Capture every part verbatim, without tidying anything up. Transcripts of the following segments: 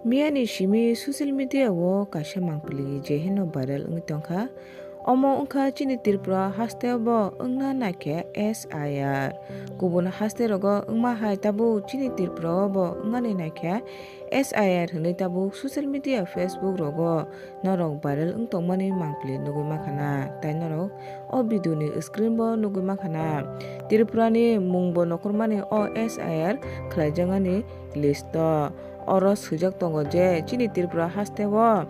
Miyani simi social media o kaisa mangpili je heno viral wngwi tongkha. Omo wngkha chini Tripura haste bo wngna naikhe S I R. Kubun haste rogo wngma hai tabuk chini Tripura o bo wngnani naikhe S I R hwnwi tabuk social media, Facebook rogo norok viral wng tongmani mangpili nugwi mankha na, tai norok o video ni screen bo nugwi mankha na. Tripura ni mung bo nokhormani o S I R khlaijaknani list o. Oro swijak tongo je chini Tripura haste o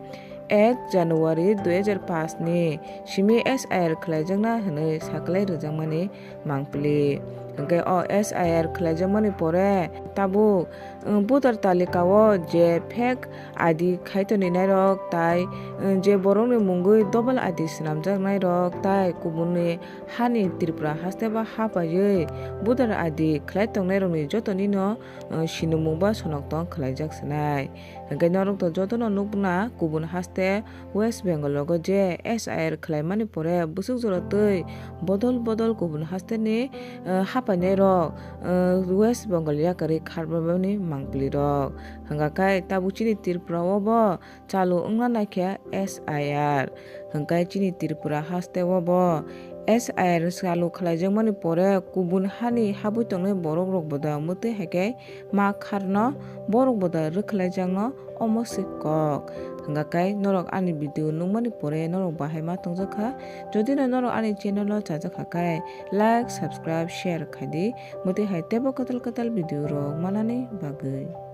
ek January dui hajar paanch ni simi S I R khlaijakna hwnwi saklai rwjakmani mangpili. Hwnkhe o S I R khlaijakmani pore tabuk, um, voter talika o je fake I D khai toni nairok tai, um, je borokni mungwi double I D swnamjak nairok tai kubunni hani Tripura haste ba ha paiwi voter I D khlai tongnairokni jotonino, uh, sinimung ba sonok tong khlaijak swnai. Hwnkhe norok to jotono nukna kubun haste West Bengal rogo je S I R khlaimani pore bwswk jora twi bodol bodol kubun hasteni, uh, hapainairok, uh, West Bengal yakarwi kharbabani mangpilirok. Hwnkha khe tabuk chini Tripura o bo chalu wngna naikhe S I R. Hwnkhe chini Tripura haste o bo S I R chalu khlaijakmani pore kubun hani habwi tongnai borok rok bo da mwtwi hai khe ma kharno borok bo da rwkhlaijakno omo se kok. Hwnkha khe norok ani video nukmani pore norok bahai ma tongjakha. Jodi no norok ani channel o chajakha khe like, subscribe, share khaidi mwtwi hai teibo kwtal kwtal video rok manani bagwi.